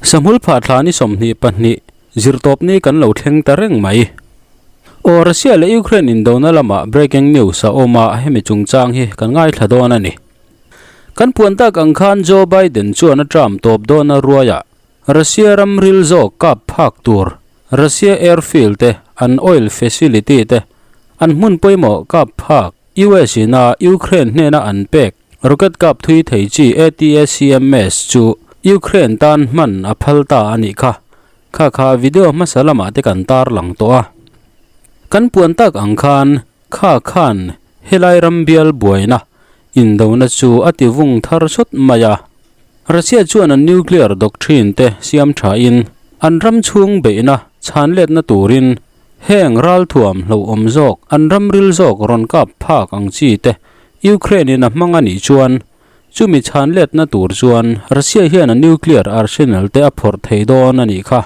Sahmul phah thla ni 22 zirtawpni kan lo thleng ta reng mai. Aw Russia leh Ukraine indona lamah breaking news a awm a, hemi chungchang hi kan ngaithla dawn a ni. Kan puan tak ang khan Joe Biden chuan a term tawp dawn a ruaiah Russia ram ril zawk kap phak tur Russia airfield te, an oil facility te, an hmun pawimawh kap phak US in a Ukraine hnena an pek rocket kap thui thei chi ATACMS chu Ukraine tan hman a phal ta a nih kha. Kha kha video hmasa lamah te kan tar lang tawh a. Kan puan tak ang khan kha khan helai ram bial buaina indona chu a ti vung thar sawt mai a. Russia chuan an nuclear doctrine te siam thain an ram chhung beihna chhan letna turin heng ralthuam hlauhawm zawk an ram ril zawk rawn kap phak ang chi te Ukraine in a hmang a nih chuan chumi chhan letna tur chuan Russia hian a nuclear arsenal te a phawrh thei dawn a nih kha.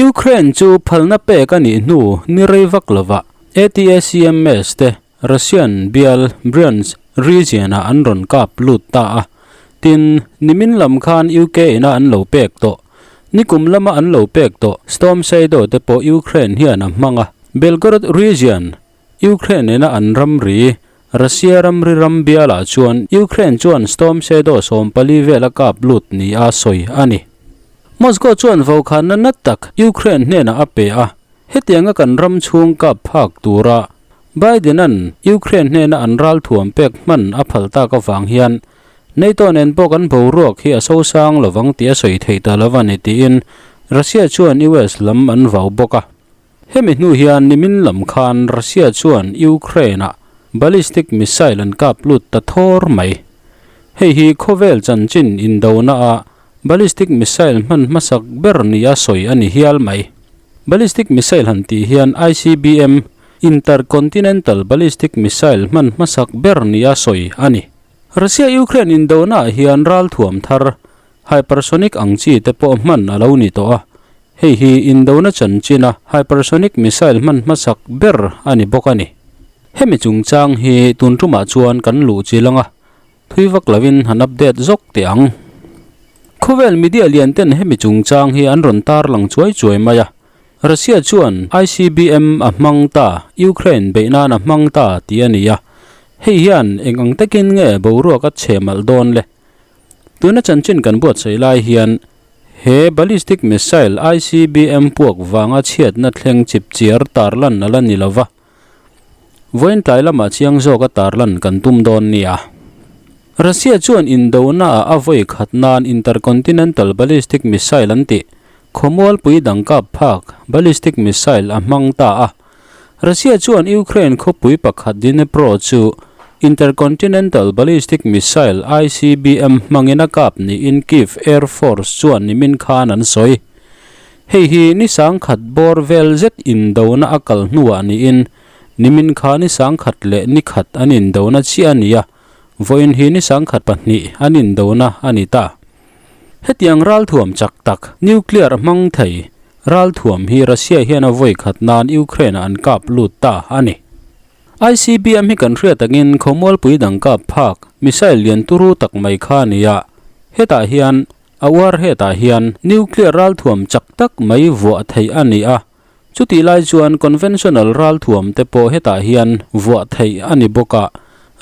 Ukraine chu phalna pek a nih hnu ni rei vak lovah ATACMS te Russian bial Bryansk region-ah an rawn kap lut ta a, tin, nimin lam khan UK ina an lo pek tawh. Nikum lama an lo pek tawh Storm Shadow te pawh Ukraine hian a hmang a. Belgorod region, Ukraine ina an ramri, Russia ramri ram bialah chuan Ukraine chuan Storm Shadow 14 vel a kap lut nia sawi a ni. Moscow chuan vokhanna nat tak Ukraine hnenah a pe a, Hetianga kan ram chhung kap phak tura Biden-a'n Ukraine hnena an ralthuam pek hman a phal tak avang hian NATO nen pawh kan boruak hi a sosang lovang tih a sawi theih ta lo a ni tiin Russia chuan US lam an vau bawk a. Hemi hnu hian nimin lam khan Russia chuan Ukraine-ah ballistic missile an kap lut ta thawr mai. Hei hi khawvel chanchin indona-ah Ballistic missile hman hmasak ber nia sawi a ni hial mai. Ballistic missile han tih hian ICBM, Intercontinental Ballistic Missile, hman hmasak ber nia sawi a ni. Russia-Ukraine indonaah hian ralthuam thar, hypersonic ang chi te pawh hman a lo ni tawh a. Hei hi indona chanchina hypersonic missile hman hmasak ber a ni bawk a ni. Hemi chungchang hi tun tumah chuan kan luh chilanga Thui vak lovin han update zawk teh ang. Khawvel media lian ten hemi chungchang hi an rawn tarlang chuai chuai mai a. Russia chuan ICBM a hmang ta, Ukraine beih nan a hmang ta tih a ni a. Hei hian eng ang takin nge boruak a chhe malh dawn le? Tuna chanchin kan buatsaih lai hian he ballistic missile ICBM puak vanga chhiatna thleng chipchiar tarlan a la ni lova. Vawiin tlai lamah chiang zawka tarlan kan tum dawn nia. Russia chuan indona ah a vawi khat nan intercontinental ballistic missile an tih khawmualpui dang kap phak ballistic missile a hmang ta a. Russia chuan Ukraine khawpui pakhat Dnipro chu intercontinental ballistic missile ICBM hmangin a kap niin Kyiv Air Force chuan nimin khan an sawi. Hei hi ni sangkhat bawr vel zet indona a kal hnuah niin nimin kha ni sangkhat leh ni khat an indona chiah a ni a, vawiin hi ni sangkhat pahnih an indona a ni ta. Hetiang ralthuam chak tak, nuclear hmang thei ralthuam hi Russia hian a vawi khat nan Ukraine-ah an kap lut ta a ni. ICBM hi kan hriat angin khawmualpui dang kap phak missile lian turu tak mai kha a ni a, hetah hian A uar hetah hian nuclear ralthuam chak tak mai vuah theih a ni a, chutih lai chuan conventional ralthuam te pawh hetah hian vuah theih a ni bawk a.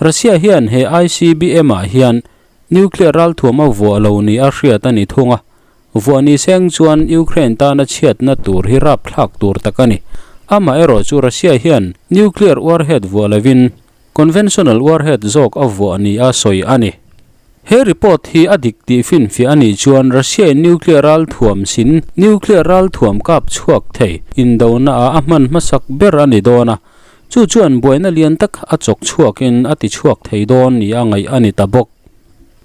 Russia hian he ICBM ah hian nuclear ralthuam a vuah lo ni a hriat a ni thung a, vuah ni seng chuan Ukraine tana chhiatna tur hi rapthlak tur tak a ni. Amaherawh chu Russia hian nuclear warhead vuah lovin conventional warhead zawk a vuah ni a sawi a ni. He report hi a dik tih finfiah a nih chuan Russia-in nuclear ralthuam sin nuclear ralthuam kap chhuak thei indona ah a hman hmasak ber a ni dawn a, chu chuan buaina lian tak a chawk chhuakin a ti chhuak thei dawn ni a ngaih a ni ta bawk.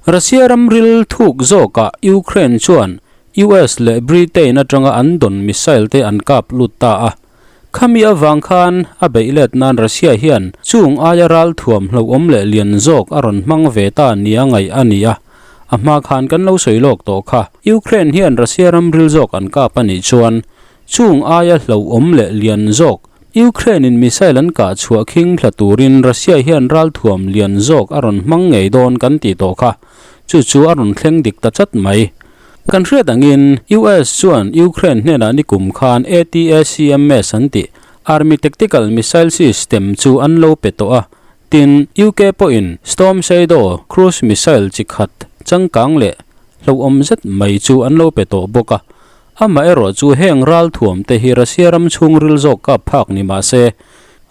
Russia ramril thuk zawkah Ukraine chuan US leh Britain atanga an dawn missile te an kap lut ta a. Khami avang khan a beih let nan Russia hian chung aia ralthuam hlauhawm leh lian zawk a rawn hmang ve ta nia ngaih a ni a. A hma khan kan lo sawi lawk tawh kha, Ukraine hian Russia ram ril zawk an kap a nih chuan chung aia hlauhawm leh lian zawk Ukraine in missile an kah chhuah khing thla turin Russia hian ralthuam lian zawk a rawn hmang ngei dawn kan tih tawh kha. Chu chu a rawn thleng dik ta chat mai. Kan hriat angin US chuan Ukraine hnenah nikum khan ATACMS an tih Army Tactical Missile System chu an lo pe tawh a, tin, UK pawhin Storm Shadow cruise missile chi khat changkang leh hlauhawm zet mai chu an lo pe tawh bawk a. Amaherawh chu heng ralthuam te hi Russia ram chhungril zawk kap phak ni mah se,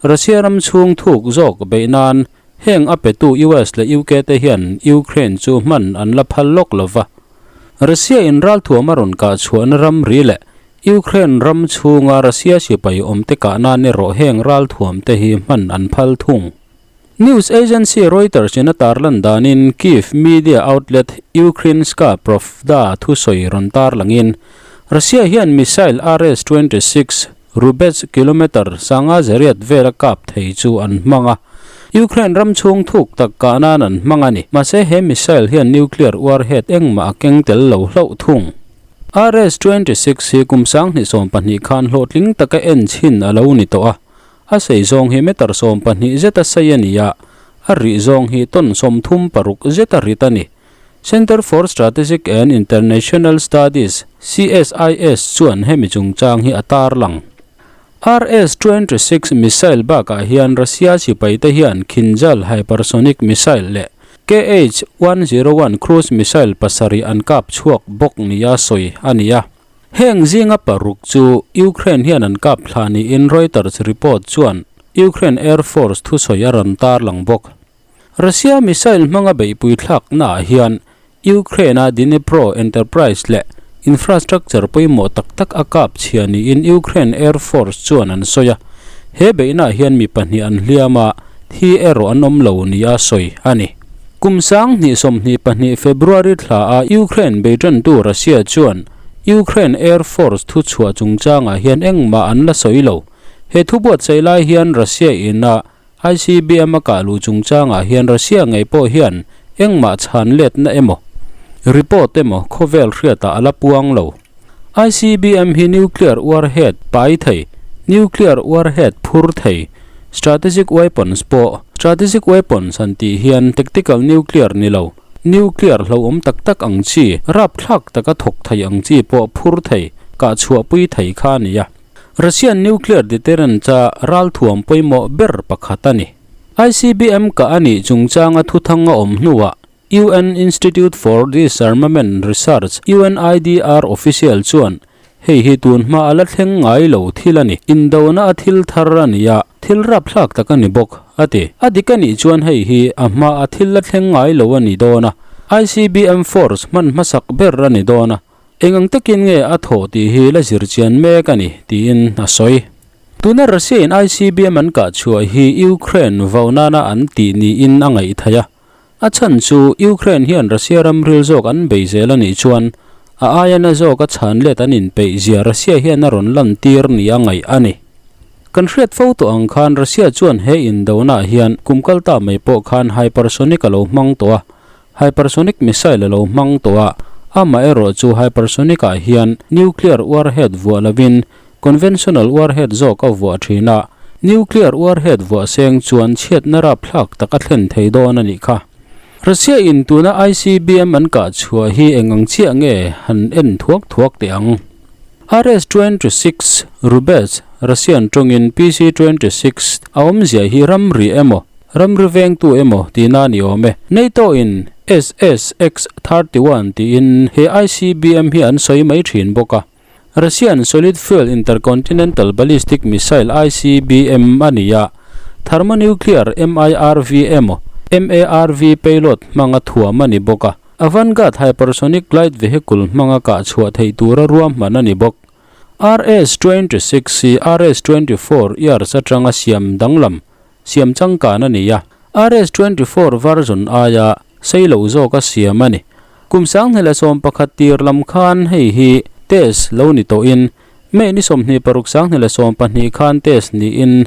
Russia ram chhung thuk zawk beih nan heng a petu US leh UK te hian Ukraine chu hman an la phal lawk lo va. Russia in ralthuam a rawn kah chhuahna ramri leh Ukraine ram chhunga Russia sipai awmte kah nan erawh heng ralthuam te hi hman an phal thung. News agency Reuters in a tarlan danin Kyiv media outlet Ukrainska Pravda thusawi rawn tarlangin Russia hian missile RS 26 Rubezh kilometre sanga zariat vela kap thei chu an hmang a, Ukraine ram chhung thuk tak kah nan an hmang a ni. Mahse he missile hian nuclear warhead engmah a keng tel lo hlauh thung. RS 26 hi kum 2012 khan hlawhtling taka en chhin a lo ni tawh a, a sei zawng hi meter 12 zeta sei a ni a, a rih zawng hi ton 36 zeta rit a ni. Centre for Strategic and International Studies, CSIS, chuan hemi chungchang hi a tarlang. RS 26 missile bakah hian Russia sipaite hian Kinzhal hypersonic missile leh KH 101 cruise missile pasarih an kap chhuak bawk nia sawi a ni a. Heng zinga paruk chu Ukraine hian an kap thla niin Reuters report chuan Ukraine Air Force thusawi a rawn tarlang bawk. Russia missile hmanga beihpui thlaknaah hian Ukraine-a Dnipro enterprise leh infrastructure pawimawh tak tak a kap chhia niin Ukraine Air Force chuan an sawi a. He beihnaah hian mi pahnih an hliam a, thi erawh an awm lo nia sawi a ni. Kum 2022 February thla a Ukraine beitantu Russia chuan Ukraine Air Force thuchhuah chungchangah hian engmah an la sawi lo. He thubuatsaih lai hian Russia ina ICBM a kah luh chungchangah hian Russia ngei pawh hian engmah chhan letna emaw, report emaw khawvel hriatah a la puang lo. ICBM hi nuclear warhead pai thei, nuclear warhead phur thei, strategic weapons pawh, strategic weapons han tih hian tactical nuclear ni lo, nuclear hlauhawm tak tak ang chi, rapthlak taka thawk thei ang chi pawh phur thei, kah chhuahpui thei kha a ni a. Russian nuclear deterrent a ralthuam pawimawh ber pakhat a ni. ICBM kah a nih chungchanga thuthang a awm hnuah UN Institute for Disarmament Research, UNIDR, official chuan hei hi tun hma a la thleng ngai lo thil a ni, indona a thil thar a ni a, thil rapthlak tak a ni bawk, a ti. A dik a nih chuan hei hi a hma a thil la thleng ngai lo a ni dawn a, ICBM force hman hmasak ber a ni dawn a, Eng ang takin nge a thawh tih hi la zir chian mek a ni, tiin a sawi. Tuna Russia-in ICBM an kah chhuah hi Ukraine vau nana an tih niin a ngaih theih a. A chhan chu Ukraine hian Russia ram ril zawk an bei zel a nih chuan a aia na zawk a chhan let an inpeih zia Russia hian a rawn lantir nia ngaih a ni. Kan hriat fo tawh ang khan Russia chuan he indonaah hian kum kal ta mai pawh khan hypersonic a lo hmang tawh a, Hypersonic missile a lo hmang tawh a, amaherawh chu hypersonic ah hian nuclear warhead vuah lovin conventional warhead zawk a vuah thin a, nuclear warhead vuah seng chuan chhiatna rapthlak tak a thlen thei dawn a nih kha. Russia in tuna ICBM an kah chhuah hi eng ang chiah nge han en thuak thuak teh ang. RS 26 Rubezh, Russian tawngin PC 26, a awmzia hi ramri emaw, ramri vengtu emaw tihna a ni awm e. NATO in SSX 31 tiin he ICBM hi an sawi mai thin bawk a. Russian Solid Fuel Intercontinental Ballistic Missile ICBM a ni a, thermonuclear MIRV emaw, MARV payload hmanga thuam a ni bawk a. Avangard hypersonic glide vehicle hmanga kah chhuah theih tura ruahman a ni bawk. RS 26 hi RS 24 years atanga siam danglam, siam changkan a ni a. RS 24 version aia sei lo zawka siam a ni. Kum 2011 tir lam khan hei hi test lo ni tawhin May ni 26 2012 khan test niin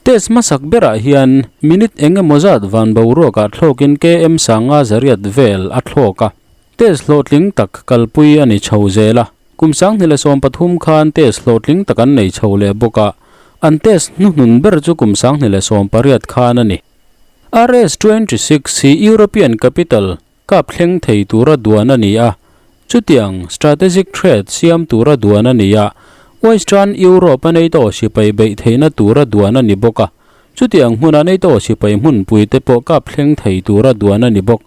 Test hmasak berah hian minute eng emaw zat van boruakah thlawkin KM sanga zariat vel a thlawk a. Test hlawhtling tak kalpui a ni chho zel a. Kum 2013 khan test hlawhtling tak an nei chho leh bawk a, an test hnuhnun ber chu kum 2018 khan a ni. RS 26 hi European capital kap thleng thei tura duan a ni a. Chutiang strategic threat siam tura duan a ni a, Western Europe-a NATO sipai beih theihna tura duan a ni bawk a. Chutiang hmuna NATO sipai hmunpui te pawh kap thleng thei tura duan a ni bawk.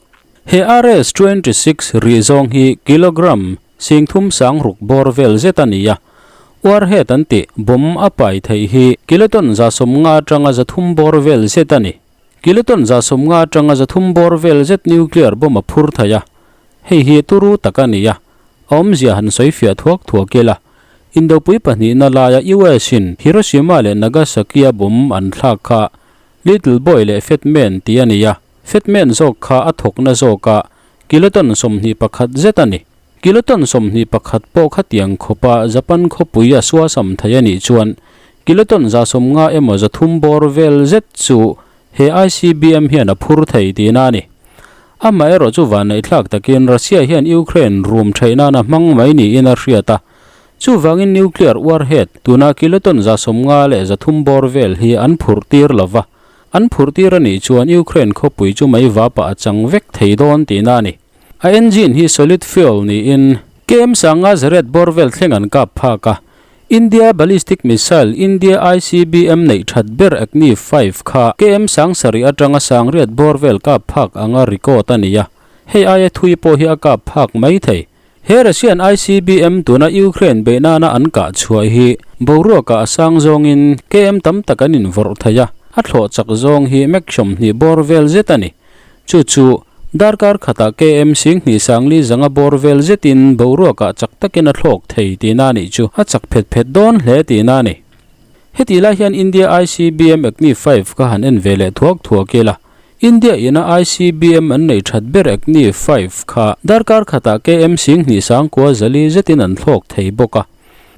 He RS 26 rih zawng hi kilogram singthum sang ruk bawr vel zet a ni a. Warhead an tih bomb a pai theih hi kiloton 150 atanga 300 bawr vel zet a ni. Kiloton 150 atanga 300 bawr vel zet nuclear bomb a phur thei a. Hei hi turu tak a ni a, a awmzia han sawi fiah thuak thuak ila. Indopui pahnihna laia US in Hiroshima leh Nagasaki a bomb an thlak kha Little Boy leh Fat Man tih a ni a, Fat Man zawk kha a thawkna zawka kiloton 21 zet a ni. Kiloton 21 pawh khatiang khawpa Japan khawpui a suasam thei a nih chuan kiloton 150 emaw 300 bawr vel zet chu He ICBM hian a phur thei tihna a ni. Amaherawh chu vanneihthlak takin Russia hian Ukraine rum theih nana hmang mai niin a hriat a. Chuvangin nuclear warhead tuna kiloton 150 leh 300 bawr vel hi an phurh tir lo va. An phurh tir a nih chuan Ukraine khawpui chu mei vapah a chang vek thei dawn tihna a ni. A engine hi solid fuel niin KM sanga zaret bawr vel thleng an kap phak a. India ballistic missile India ICBM neih that ber Agni 5 kha KM sang sarih atanga sang riat bawr vel kap phak anga record a ni a. Hei aia thui pawh hi a kap phak mai thei. He Russian ICBM tuna Ukraine beih nana an kah chhuah hi boruakah a sang zawngin KM tam tak an invawrh thei a, a thlawh chak zawng hi Mach 20 bawr vel zet a ni. Chu chu darkar khatah KM 20 sangli zanga bawr vel zetin boruakah chak takin a thlawk thei tihna a nih chu a chak phet phet dawn hle tihna a ni. Hetih lai hian India ICBM Agni 5 kha han en ve leh thuak thuak ila, India ina ICBM an neih that ber Agni 5 kha darkar khatah KM 20 sangkua zali zetin an thlawk thei bawk a.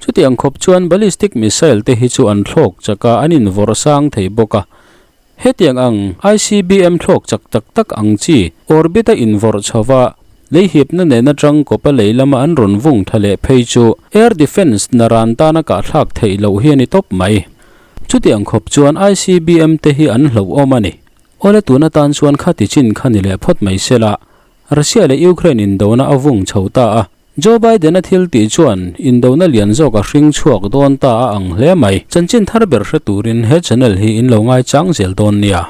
Chutiang khawp chuan ballistic missile te hi chu an thlawk chak a, an invawrh sang thei bawk a. Hetiang ang ICBM thlawk chak tak tak ang chi orbit-a invawrh chhova lei hipna nena tang kawpa lei lama an rawn vung tha leh phei chu air defence naran tana kahthlak theih loh hi a ni tawp mai. Chutiang khawp chuan ICBM te hi an hlauhawm a ni. Awle tun atan chuan khati chin kha ni leh phawt mai sela Russia leh Ukraine indona a vung chho ta a. Joe Biden-a thil tih chuan indona lian zawk a hring chhuak dawn ta a ang hle mai. Chanchin thar ber hre turin he channel hi in lo ngaichang zel dawn nia.